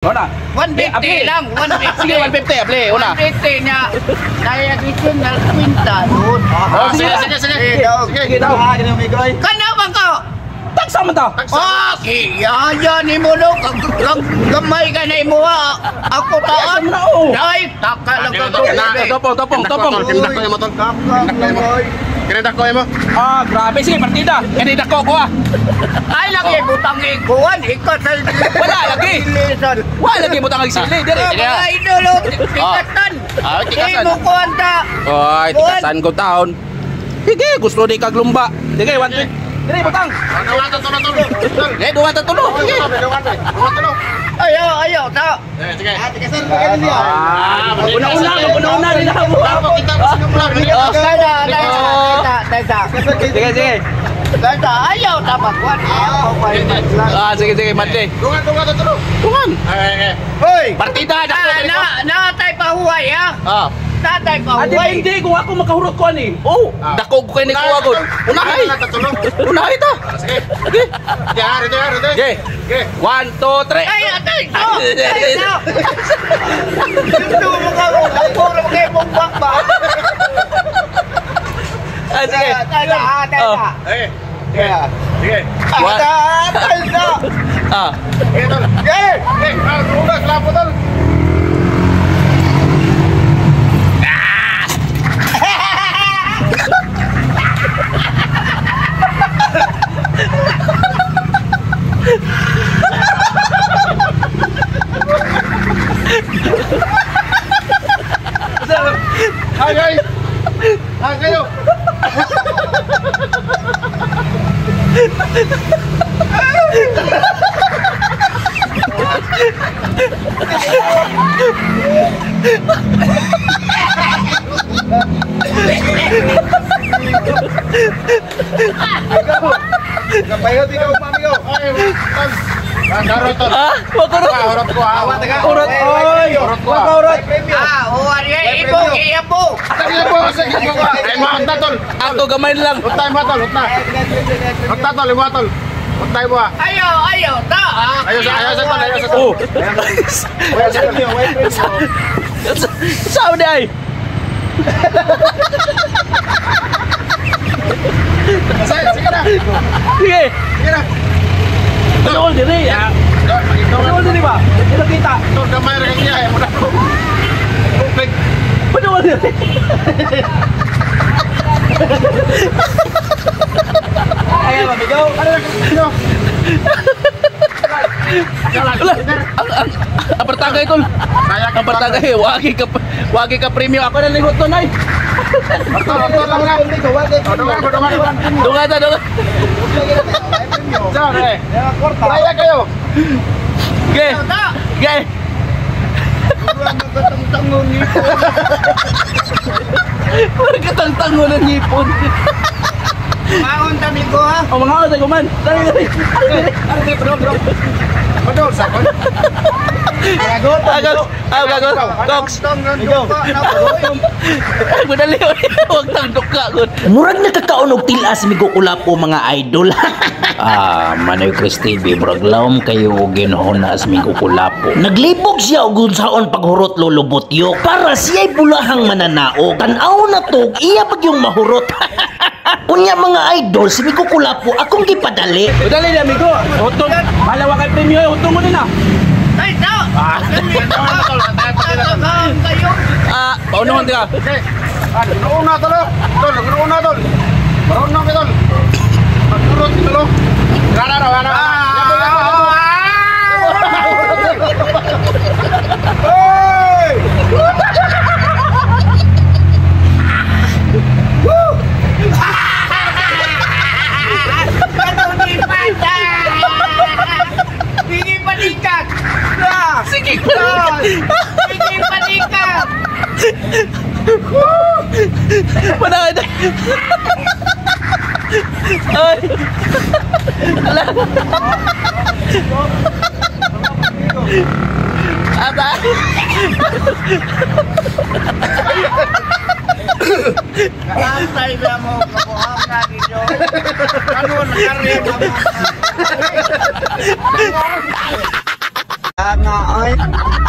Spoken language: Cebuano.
Una. 150 lang, 150. Sige, 150, able, una. 150 na. Dahil additional kwinta doon. Oh, Sige, sige, sige. Sige daw. Kana bang ka? Tagsa man ta. Ah, kiyaya ni mo no. Gamay ka na imo ha. Ako taan. Tagsa mo na, oh. Dahil, taka lang ka. Topong, topong, topong. Kindak ko yung motor. Kindak ko mo. Ah, grabe. Sige, partida. Kanina ko ko ah. Ay, lagi butang ikuan. Ikaw sa... Wala lagi. Wala lagi butang ang sili. Dire. Ah, mga idol, oh, tikatan. Ah, tikatan. Di mo kuan ta. Oy, tikasan ko taon. Sige, gusto di kag lumba. Sige, 120. Dire butang. Duwa ta tulo tol. Sige, duwa ta tulo. Sige. Duwa tulo. Ayaw, ayaw, ta. Sige. Ah, una-una, una-una din ako. Kita ko sa vlog. Tata, tata, tata. Sige, sige. Tata, ayaw ta magkuan. Ayaw, Ah, sige, sige, madli. Duwa duwa ta tulo. Tungan. Ay, Hoy! Partida Na, na, natay pahuway, ha? Ah. Tatay Ah, pahuway. depende kung ako makahurot ko ani. Oh, dako ko kay ni kuha gud. Unahay. Unahay ta. Sige. Sige. Ya, ready, ready. Sige. Sige. 1 2 3. Ay, atay! No! Ay, no! Gusto mo ka mo, puro kay mong bakba. Ah, sige. Tata, ah, tata. Eh. Sige. Sige. Tata, tata. Ah. Sige tol. Sige! Eh, ah, ulas lapo tol. Hi guys. Hi kayo. Ay, tol. Ah, daro tol. Ah, makurot. Ah, urot ko ah. Urot oy. Urot ko ah. Makurot. Ah, oh, ari, ibo, iabo. Sige po, sige po. Ay, maunta tol. Ato gamay lang. Utay mo tol, utay. Utay tol, imo tol. Utay mo ah. Ayaw, ayaw, ta. Ah, Ayaw sa tol, ayaw sa tol. Oh. Sao di ay? Sige, sige na. Sige. Sige na. Ano diri? Ah. Tol, Ano diri ba? Ito kita. Tol, gamay ra kay niya, mo na. Tubig. Ano diri? Ayaw, amigo. Ano na? Wala. Ang partagay tol. Ang partagay wagi ka premium ako na lingot to nay. Tol, tol lang na. Dungan, dungan. Dunga ta dunga. Diyan, eh. Kaya kayo. Ge. Ta. Ge. Wala mo katang-tangon ngipon. Wala katang-tangon ng ngipon. Maon ta migo ha. O mga oras man. Dali dali. Ano bro, bro? Padol sa kon. Agag, agag, Cox. Ay, madali. Huwag tang duka gud. Murag nakakaon og til-as migo kulapo mga idol. Ah, Manoy Chris TV, murag lawom kayo og ginuhuna as migo kulapo. Naglibog siya og unsaon paghurot Lolo Butyok para siya'y bulahang mananaog. Tan-aw na to, iya pag yung mahurot. Unya mga idol, si Migo Kulapo akong gipadali. Madali na amigo. Hutong. Halawa kay premium, hutong mo din ah. Ay, ta. Tatakahan kayo. Ah, paunohan ka. Okay. Ah, una tol. Tol, una tol. Marunong ka tol. Magurot tol. Rara rara rara. Hey! Sige panikat. Sige. Sige panikat. Manakit. Ay. Ala. Aba. Antay na mo kabuhang na ninyo. Ano na mo. Nga, oy.